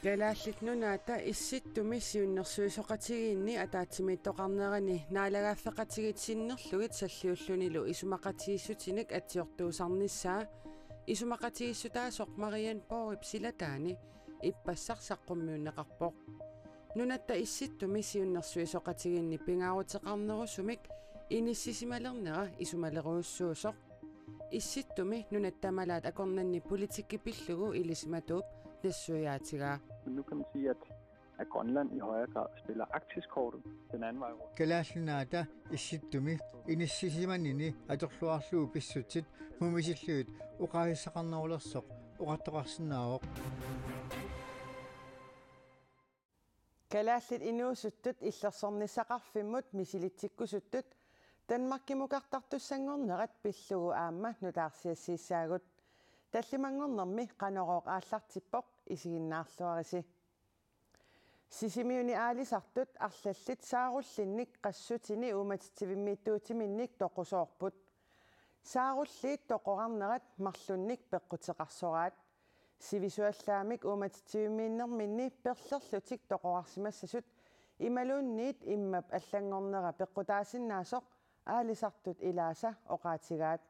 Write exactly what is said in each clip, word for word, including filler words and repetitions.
Kalaallit Nunaata Issittumi siunnersuisoqatigiinni ataatsimiittoqarnerani naalagaaffeqatigiit sinnerlugit salliullunilu isumaqatigiissutinik atsiortuusarnissaa isumaqatigiissutaasoq Marianne Borup silataani ippassaq saqqummiunneqarpoq. Nunatta Issittumi siunnersuisoqatigiinni pingaaruteqarnerusumik inissisimalernera isumalerujussuusoq. Issittumi nunatta malaat akornanni politikki pillugu ilisimatuup nassuiaatigaa. Nu kan man sige, at, at Grønland i højere grad spiller Arktiskortet den anden vej rundt. Kalaallit Nunaata Issittumi inissisimanini atorluarlugu pissutsit mumisillugit oqaasissaqarnerulersoq oqartoqarsinnaavoq. Kalaallit inuusuttut illersornissaqarfimmut misilitsikkusuttut Danmarkimukartartussanngornerat pillugu aamma nutaarsiassiissaagut. Tallimanngornermi Qanorooq aallartippoq, isiginnaarluarisi. Sisimiuni aalisartut arlallit saarullinnik qassutini uumatitsivimmiittuutiminnik toqusoorput. Saarulliit toqorarnerat marlunnik peqquteqarsoraat. Sivisuallaamik uumatitsivimmiinnerminni perlerlutik toqorarsimassasut imaluunniit immap allanngornera peqqutaasinnaasoq aalisartut ilaasa oqaatigaat.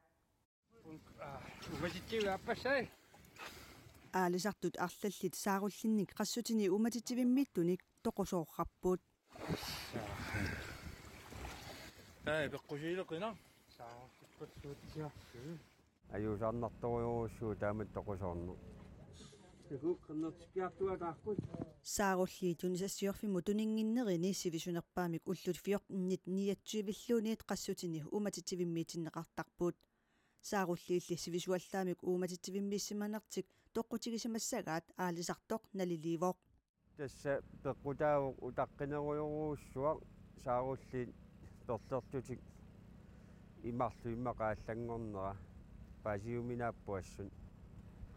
Aalisartut arlallit saarullinnik qassutini uumatitsivimmiittunik toqusoorarput. Taa peqqusiileqina. Ajuusaarnartorujorujussuuvoq taamatut toqusoorneq. Takuuk qernertikkiartuaataarput. Saarulliit tunisassiorfimmut tuninnginnerini sivisunerpaamik ullut fjortenit niogtyvilluunniit qassutini uumatitsivimmiitsinneqartarput. Saarulliilli sivisuallaamik uumatitsivimmiissimanertik toqqutigisimassagaat aalisartoq naliliivoq. Tassa peqqutaavoq utaqqinerujorujussuaq saarulliit perlerlutik imarlu immaqa allanngornera paasiuminaapput assut.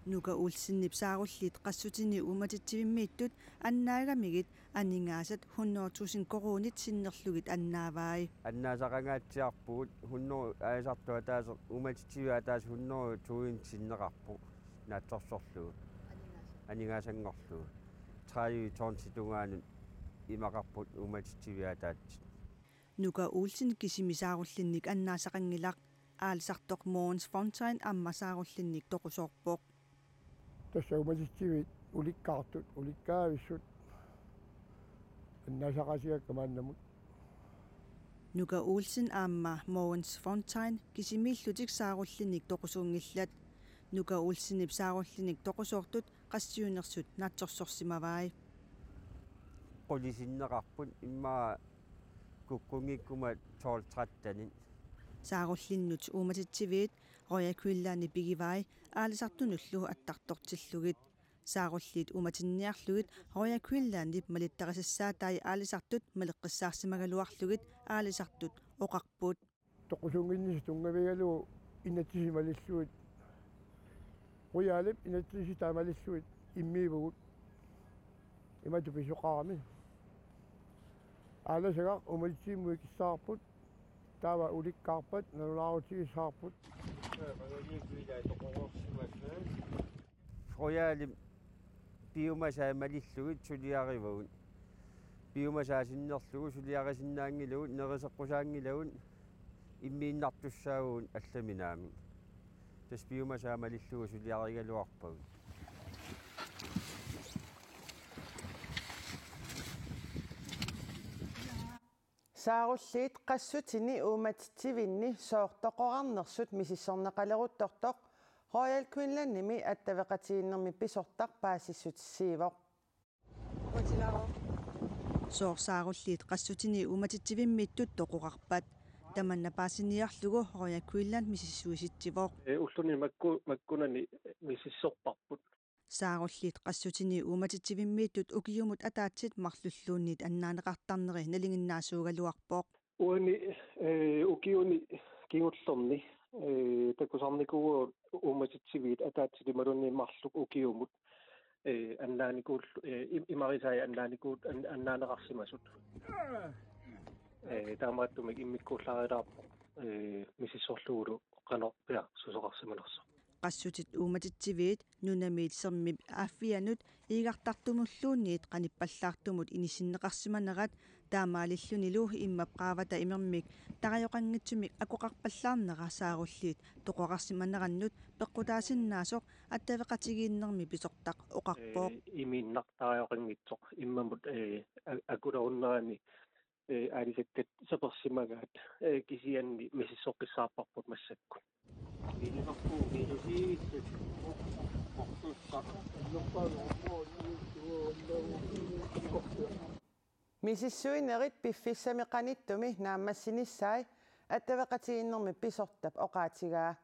Nuka Olsenip saarulliit qassutini uumatitsivimmiittut annaagamigit aningaasat hundrede tusind koruunit sinnerlugit annaavai. Annaasaqangaatsiarpugut hundrede aalisartut ataaseq uumatitsivik ataaseq hundrede tusind sinneqarpoq naatsorsorlugu. Aningaasanngorlugu. Tredive tonsit tungaanut imaqarput uumatitsivik ataatsit. Nuka Olsen kisimi saarullinnik annaasaqanngilaq. Aalisartoq Mogens Fontain aamma saarullinnik toqusoorpoq. Tassa uumatitsivit ulikkaartut ulikkaavissut annaasaqaatigakka maannamut. Nuka Olsen aamma Mogens Fontain kisimiillutik saarullinnik toqusuunngillat. Nuka Olsenip saarullinnik toqusoortut qassiunersut naatsorsorsimavai. Qulisinneqarput immaqa kukkunngikkuma tolv trettenit. Saarullinnut uumatitsiviit Royal Greenlandip pigivai aalisartunullu attartortillugit. Saarulliit uumatinniarlugit Royal Greenlandip malittarisassaatai aalisartut maleqqissaarsimagaluarlugit aalisartut oqarput. Toqusuunnginnissaq tunngavigalugu inatsisit malillugit. Royalip inatsisitaa malillugit immiivugut. Imatut pisoqarami. Aalasagaq uumatitsivimmut ikissavarput. Taava ulikkaarpat nalunaarutigissavarput. Royalip piumasaa malillugit suliarivagut. Piumasaa sinnerlugu suliarisinnaanngilagut, neriseqqusaanngilagut, immiinnartussaavugut allami naamik. Tassa piumasaa malillugu suliarigaluarpagut. Saarulliit qassutini uumatitsivinni sooq toqorarnersut misissorneqaleruttortoq Royal Greenlandimi attaveqatigiinnermi pisortaq paasissutissiivoq. Sooq saarulliit qassutini uumatitsivimmiittut toqorarpat. Tamanna paasiniarlugu Royal Greenland misissuisitsivoq. Ee, ulluni makku-, makkunani misissorparput. Saarulliit qassutini uumatitsivimmiittut ukiumut ataatsit marlulluunniit annaaneqartarneri nalinginnaasuugaluarpoq. Uani, ee, ukiuni kingullerni, ee, takusarnikuuagut uumatitsivit ataatsit imaluunniit marluk ukiumut, ee, annaanikuul-, ee, im-, imarisai annaanikuut an-, annaaneqarsimasut. Ee, taamaattumik immikkuullaarilaarpoq, ee, misissorlugulu qanoq piaq susoqarsimanersoq. Qassutit uummatitsiviit nunamiit sermip aaffianut iigartartumulluunniit qanippallaartumut inissinneqarsimanerat taamaalillunilu immap qaavata imermik tarajoqanngitsumik akoqarpallaarnera saarulliit toqorarsimanerannut peqqutaasinnaasoq attaveqatigiinnermi pisortaq oqarpoq. Ee, imiinnaq tarajoqanngitsoq immamut, ee, a-, akulerunnerani, ee, aalisakkat sapersimagaat, ee, kisianni misissoqqissaarparput massakkut. Misissuinerit piffissami qanittumi naammassinissai attaveqatigiinnermi pisortap oqaatigaa.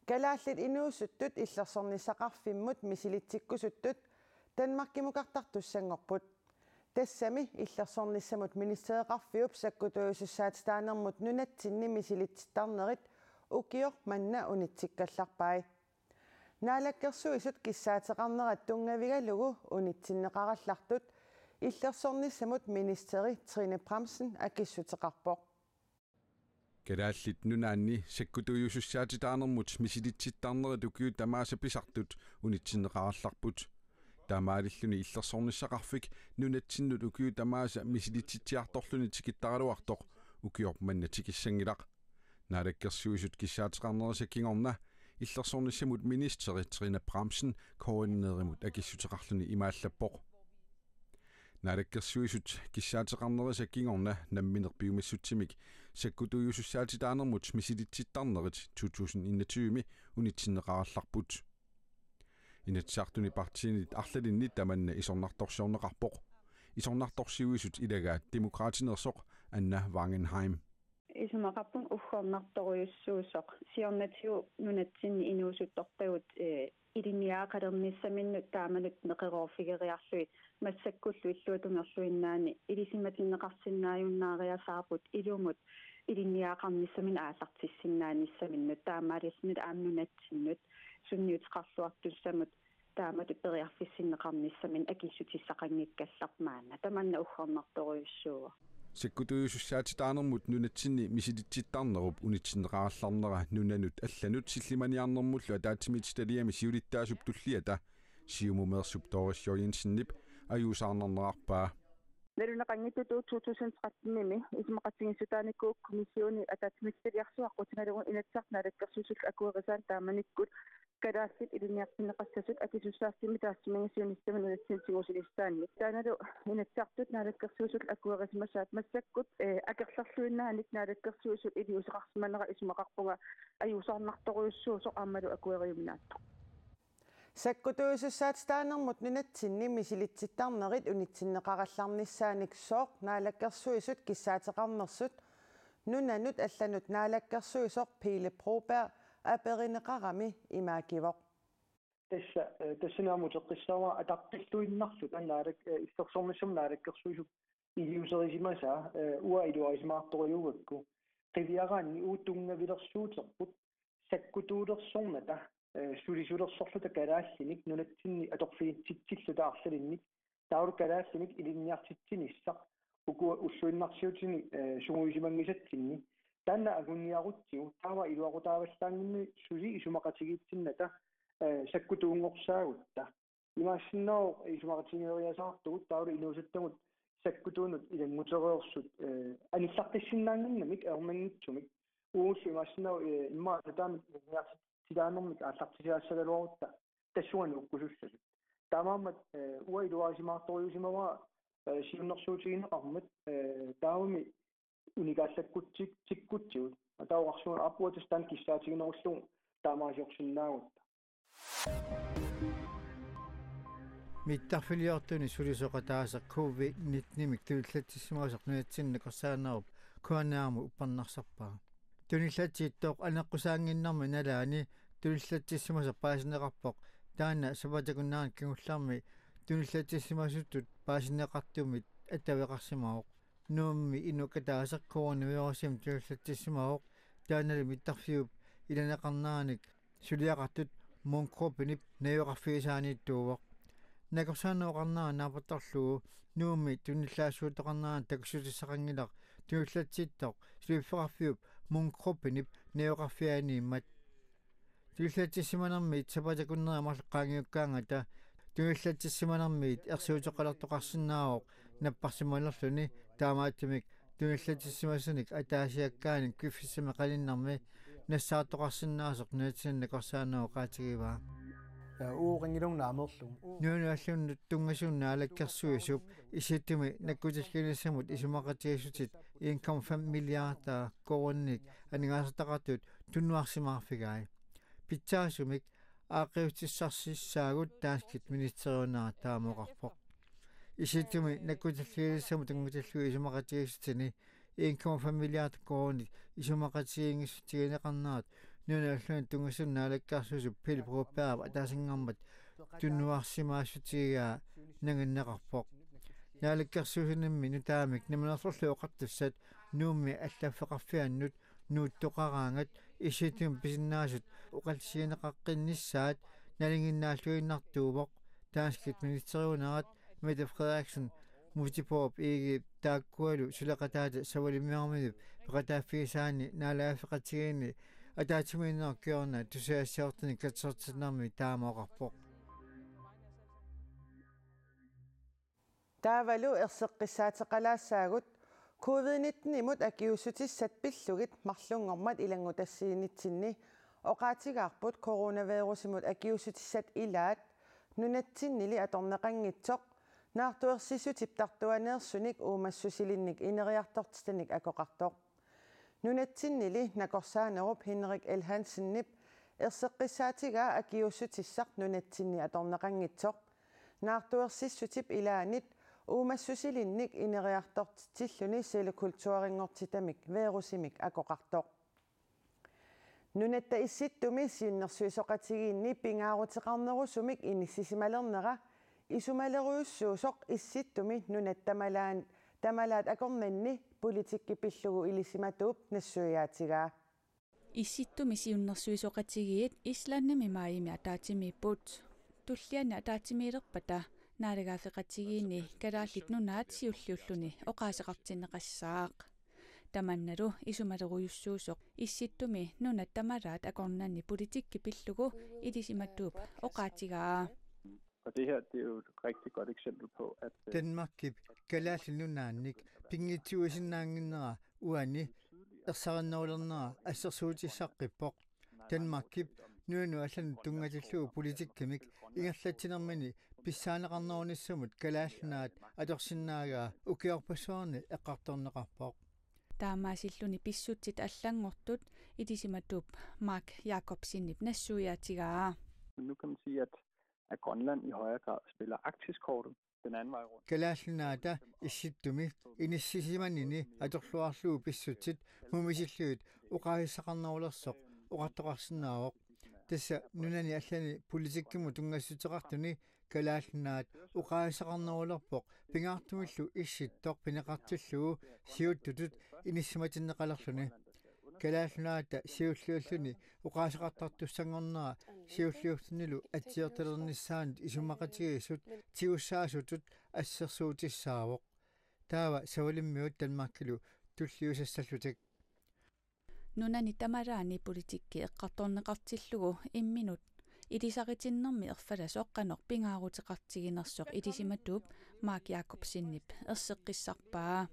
Kalaallit inuusuttut illersornissaqarfimmut misilitsikkusuttut Danmarkimukartartussanngorput. Tassami illersornissamut ministereqarfiup sakkutuujusussaatitaanermut nunatsinni misilitsittarnerit ukioq manna unitsikkallarpai. Naalakkersuisut kissaateqarnerat tunngavigalugu unitsinneqarallartut illersornissamut ministeri Trine Bramsen akissuteqarpoq. Kalaallit Nunaanni sakkutuujusussaatitaanermut misilitsittarnerit ukiut tamaasa pisartut unitsinneqarallarput. Taamaalilluni illersornissaqarfik nunatsinnut ukiut tamaasa misilitsitsiartorluni tikittaraluartoq ukioq manna tikissanngilaq. Naalakkersuisut kissaateqarnerisa kingorna illersornissamut ministeri Trine Bramsen K N-erimut akissuteqarluni imaallappoq. Naalakkersuisut kissaateqarnerisa kingorna nammineq piumissutsimik sakkutuujusussaatitaanermut misilitsittarnerit to tusind enogtyve unitsinneqarallarput. Inatsisartuni partiinit arlalinni tamanna isornartorsiorneqarpoq. Isornartorsiuisut ilagaat Demokraatineersoq Anna Wangenheim. Isumaqarpunga uggornartorujussuusoq siornatigut nunatsinni inuusuttortagut, ee, ilinniagaqalernissaminnut taamanut neqeroorfigeriarlugit massakkullu illuatungerluinnaani ilisimatinneqarsinnaajunnaariasaarput ilumut ilinniagaqarnissaminut aallartissinnaanissaminnut taamaalillunilu aamma nunatsinnut sunniuteqarluartussamut taamatut periarfissinneqarnissaminut akissutissaqanngikkallarpoq maanna. Tamanna uggornartorujussuuvoq. Sakkutuujusussaatitaanermut nunatsinni misilitsittarnerup unitsinneqarallarnera nunanut allanut sillimaniarnermullu ataatsimiititaliami siulittaasup tulliata Siumumeersup Doris Jørgensenip ajuusaarnarnerarpaa. Naluneqanngitsutut to tusind tretten-imi isumaqatigiissutaanikuuvoq kommissioni ataatsimiititaliarsuaq aqqutigalugu Inatsisartut Naalakkersuisullu akuerisaat taamanikkut kalaallit ilinniartinneqassasut akisussaassummik taassuma siunissami nunatsinni tigusinissaannik. Taannalu Inatsisartut Naalakkersuisullu akuerisimasaat massakkut, ee, akerlerluinnaanik Naalakkersuisut iliuuseqarsimanera isumaqarpunga ajuusaarnartorujussuusoq aammalu akueriuminaatsoq. Sakkutuujusussaatitaanermut nunatsinni misilitsittarnerit unitsinneqarallarnissaanik sooq Naalakkersuisut kissaateqarnersut nunanut allanut naalakkersuisoq Pele Broberg aperineqarami imaagivoq. Tassa, eh, tassani aamma uteqqissaavara ataqqilluinnarluta naalak-, eh, illersornissamut naalakkersuisup iliuuserisimasaa, eh, uanga iluarisimaartorujuugakku. Qiviaraanni uagut tunngavilersuuterput sakkutuulersornata, eh, sulisulersorluta kalaallinik nunatsinni atorfigitsitsilluta arlalinnik, taavalu kalaallinik ilinniartitsinissaq ukua ulluinnarsiutini, eh, sungiusimanngisatsinni. Taanna anguniarutsigu taava iluaqutaavallaanngimmat suli isumaqatigiitsinnata, eh, sakkutuunngorsaagut. Imaassinnaavoq isumaqatigeeriasaartugut taavalu inuusuttagut sakkutuunut ilanngutereersut, eh, anillartissinnaannginnamik ajornanngitsumik. Uagullu imaassinnaavoq, eh, immaqa nutaamik ilinniartitaanermik aallartisaassagaluarutta tassunga ukkusussasut. Taamaammat, eh, uanga iluarisimaartorujuusimavara, eh, siunnersuutigineqarmat, eh, taavami unikaallakkutsi-, tikkutsigut. Ataaqarsuun apuatas taanna kissaatiginerullugu taamaaliorsinnaagutta. Mittarfiliortuni sulisoqataaseq covid nitten-imik tunillatsissimasoq nunatsinni nakorsaanerup Q N R-imut uppernarsarpaa. Tunillatsiittoq aneqqusaannginnermi nalaani tunillatsissimasoq paasineqarpoq, taanna sapaatip akunnerani kingullermi tunillatsissimasutut paasineqartumit attaveqarsimavoq. Nuummi inuk ataaseq coronavirusimik tunillatsissimavoq, taannalu mittarfiup ilaneqarneranik suliaqartut Munk Ruppinip najugaqarfigisaaniittuuvoq. Nakorsaanerup oqarnera naapertorlugu Nuummi tunillaassuuttoqarnerani takutissaqanngilaq tunillatsiittoq suliffeqarfiup Munk Ruppinip najugaqarfianiimmat. Tunullatsissimanermiit sapaatip akunneri marluk qaangiukkaangata tunullatsissimanermiit ersiuteqalertoqarsinnaavoq napparsimanerluni, taamaattumik tunullatsissimasanik ataasiakkaanit piffissami qaninnermi nassaartoqarsinnaasoq nunatsinni nakorsaanerup oqaatigivaa. Uoqanngilunga naamerlugu. Nunanut allanut tunngasunik naalakkersuisup Issittumi nakkutilliinissamut isumaqatigiissutit en komma fem milliarder koruuninik aningaasartaqartut tunuarsimaarfigai. Pitsaasumik aaqqiutissarsissaagut danskit ministeriunerat taama oqarpoq. Issittumi nakkutilliinissamut tunngatillugu isumaqatigiissutini en komma fem milliarder koruunit isumaqatigiinngissutigineqarnerat nunanut allanut tunngasunik naalakkersuisup Pele Brobergip ataasinnguamik tunuarsimaassutigigaa nanginneqarpoq. Naalakkersuisunimmi nutaamik Namminersorlutik Oqartussat Nuummi allaffeqarfiannut nuuttoqaraangat Issittumi pisinnaasut oqallisigineqaqqinnissaat nalinginnaalluinnartuuvoq danskit ministeriunerat Mette Frederiksen, Múte Bourup Egedep taakkualu suleqataata Savalimmiormiut peqataaffigisaanni naalagaaffeqatigiinni ataatsimiinnerup kingorna tusagassiortunik katersortinnermi taama oqarpoq. Taavalu erseqqissaateqalaassaagut. Covid nitten-imut akiuussutissat pillugit marlunngormat ilanngutassiinitsinni oqaatigaarput coronavirusimut akiuussutissat ilaat nunatsinnili atorneqanngitsoq naartuersissutip tartuaneersunik uumassusilinnik ineriartortitanik akoqartoq. Nunatsinnili nakorsaanerup Henrik L. Hansenip erseqqissaatigaa akiuussutissaq nunatsinni atorneqanngitsoq naartuersissutip ilaanit uumassusilinnik ineriartortitsilluni cellekulturinngortitamik virusimik akoqartoq. Nunatta Issittumi siunnersuisoqatigiinni pingaaruteqarnerusumik inississimalernera isumalerujussuusoq Issittumi nunat tamalaan-, tamalaat akornanni politikki pillugu ilisimatuup nassuiaatigaa. Issittumi siunnersuisoqatigiit Islandimi maajimi ataatsimiipput. Tulliani ataatsimiilerpata naalagaaffeqatigiinni Kalaallit Nunaat siulliulluni oqaaseqartinneqassaaq. Tamannalu isumalerujussuusoq Issittumi nunat tamalaat akornanni politikki pillugu ilisimatuup oqaatigaa. Og det her, det er jo et rigtig godt eksempel på, at, øh, Danmarkip Kalaallit Nunaannik pinngitsuusinnaannginnera uani ersarinnerulernera assersuutissaqqippoq. Danmarkip nunanut allanut tunngatillugu politikkimik ingerlatsinermini pissaaneqarnerunissamut Kalaallit Nunaat atorsinnaagaa ukiorpassuarni eqqartorneqarpoq. Taamaasilluni pissutsit allanngortut ilisimatuup Mark Jakobsenip nassuiaatigaa. Men nu kan man sige, at, at Grønland i højere grad spiller Arktiskortet den anden vej rundt. Kalaallit Nunaata Issittumi inissisimanini atorluarlugu pissutsit mumisillugit oqaasissaqarnerulersoq oqartoqarsinnaavoq. Tassa nunani allani politikkimut tunngassuteqartuni Kalaallit Nunaat oqaasissaqarnerulerpoq pingaartumillu Issittoq pineqartillugu siuttutut inissisimatinneqalerluni. Kalaallit Nunaata siulliulluni oqaaseqartartussanngornera siulliullunilu atsiortalernissaanut isumaqatigiissut tigussaasutut assersuutissaavoq. Taava Savalimmiut Danmarkilu tulliusassallutik. Nunani tamalaani politikki eqqartorneqartillugu imminut ilisaritinnermi erfalasoq qanoq pingaaruteqartiginersoq ilisimatuup Mark Jakobsenip erseqqissarpaa.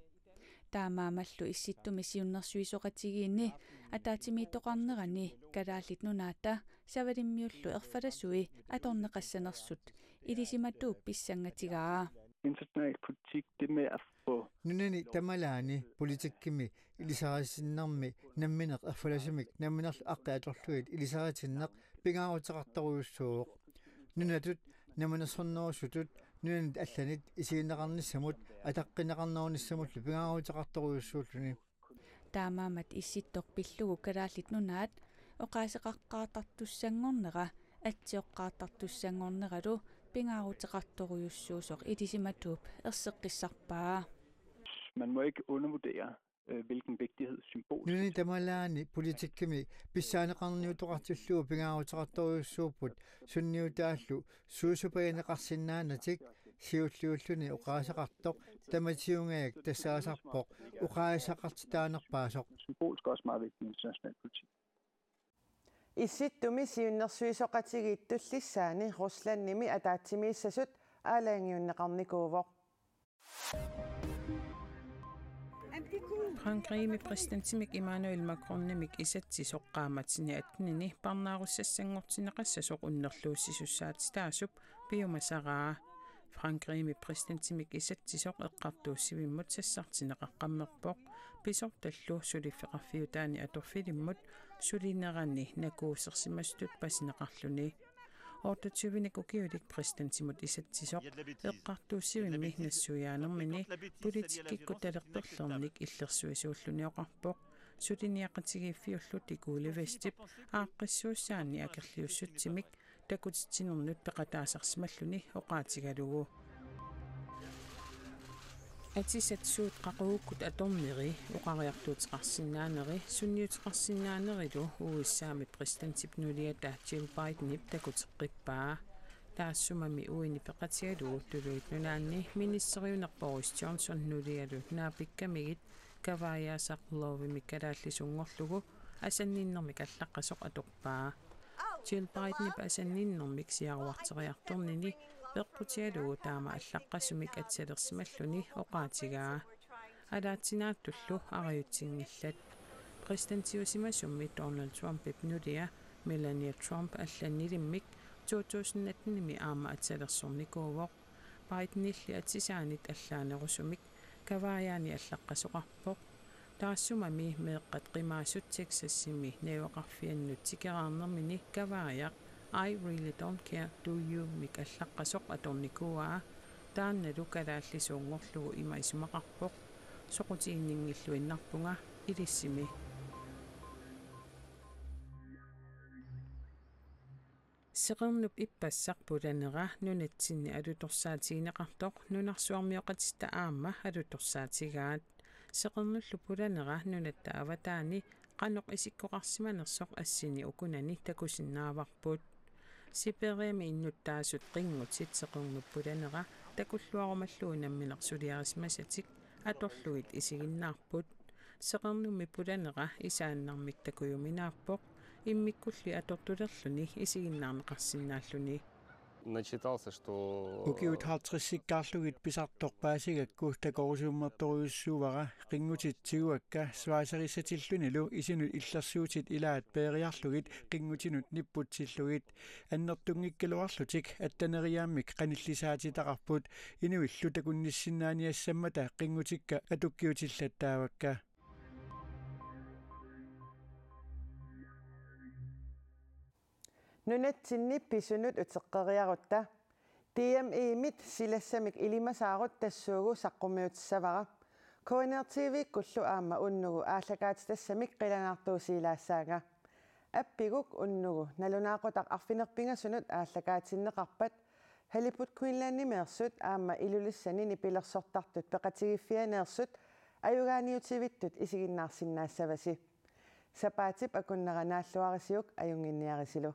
Taamaammallu Issittumi siunnersuisoqatigiinni ataatsimiittoqarnerani Kalaallit Nunaata Savalimmiullu erfalasui atorneqassanersut ilisimatuup pissangatigaa. International politik, det med at få Nunani tamalaani politikkimi ilisaritinnermi nammineq erfalasumik namminerlu aqqi atorlugit ilisaritinneq pingaaruteqartorujussuuvoq. Nunatut namminersornerusutut nunanit allanit isigineqarnissamut ataqqinneqarnerunissamullu pingaaruteqartorujussuulluni. Taamaammat Issittoq pillugu Kalaallit Nunaat oqaaseqaqqaartartussanngornera atsioqqaartartussanngorneralu pingaaruteqartorujussuusoq ilisimatuup erseqqissarpaa. Man må ikke undervurdere, øh, hvilken vigtighed symbolsk Nunani tamalaani politikkimi pissaaneqarniutoqartillugu pingaaruteqartorujussuupput sunniutaallu suusupagineqarsinnaanatik siulliulluni oqaaseqartoq tamatiungajak tassaasarpoq oqaaseqartitaanerpaasoq. Symbolsk også meget vigtig international politik. Issittumi siunnersuisoqatigiit tullissaani Ruslandimi ataatsimiissasut aalajangiunneqarnikuuvoq. Frankrigimi præsidentimik Emmanuel Macronimik isatsisoq qaammatini attenini parnaarussassanngortinneqassasoq unnerluussisussaatitaasup piumasaraa. Frankrigimi præsidentimik isatsisoq eqqartuussivimmut sassartinneqaqqammerpoq, pisortallu suliffeqarfiutaani atorfilimmut sulinerani nakuusersimasutut pasineqarluni. Otteogtyvenik ukiulik præsidentimut isatsisoq eqqartuussivimmi nassuiaanermini politikkikkut talerperlernik illersuisuulluni oqarpoq, suliniaqatigiiffiullu De Gaulle Vestip aaqqissuussaanni akerliussutsimik takutitsinernut peqataasarsimalluni oqaatigalugu. Atisat suut qaqugukkut atorneri, oqariartuuteqarsinnaaneri sunniuteqarsinnaanerilu U S A-mi præsidentip nuliata Jill Bidenip takuteqqippaa. Taassumami uini peqatigalugu Tuluit Nunaanni ministeriuneq Boris Johnson nulialu naapikkamigit kavaajaasaq loovimik kalaallisunngorlugu asanninnermik allaqqasoq atorpaa. Jill Bidenip asanninnermik siaruarteriartornini peqqutigalugu taama allaqqasumik atisalersimalluni oqaatigaa. Alaatsinaattullu arajutinngillat. Præsidentiusimasummi Donald Trumpip nulia Melania Trump allannilimmik to tusind attenimi aamma atisalersornikuuvoq. Bidenilli atisaanit allaanerusumik kavaajaani allaqqasoqarpoq. Taassumami meeqqat qimaasut Texasimi najugaqarfiannut tikeraarnermini kavaajaq I Really Don't Care, Do You-mik allaqqasoq atornikuuaa. Taannalu kalaallisuunngorlugu ima isumaqarpoq: Soqutiginninngilluinnarpunga ilissimi. Seqernup ippassaq pulanera nunatsinni alutorsaatigineqartoq nunarsuarmioqatitta aamma alutorsaatigaat. Seqernullu pulanera nunatta avataani qanoq isikkoqarsimanersoq assini ukunani takusinnaavarput. Sibiriami innuttaasut qinngutit seqernup pulanera takulluarumallugu nammineq suliarisimasatik atorlugit isiginnaarput. Seqernummi pulanera isaannarmik takujuminaappoq, immikkulli atortulerluni isiginnaarneqarsinnaalluni. Начитался, что Ukiut halvtredsikkaarlugit pisartoq paasigakku takorusuummertorujussuuara qinngutit tiguakka svejserissatillunilu isinut illersuutit ilaat peeriarlugit qinngutinut nipputsillugit. Annertunngikkaluarlutik attaneriaammik qanillisaatitaqarput, inuillu takunnissinnaaniassammata qinngutikka atukkiutillattaavakka. Nunatsinni pisunut uteqqeriarutta. D M E-mit silassamik ilimasaarut tassuugu saqqummiutissavara. K N R T V-kkullu aamma unnugu aallakaatitassamik qilanaartuusiilaassaanga. Appiguk unnugu nalunaaqutaq arfineq-pingasunut aallakaatinneqarpat Halibut Greenlandimeersut aamma Ilulissani nipilersortartut peqatigiiffianeersut ajugaaniutivittut isiginnaarsinnaassavasi. Sapaatip akunnera naalluarisiuk ajunnginniarisilu.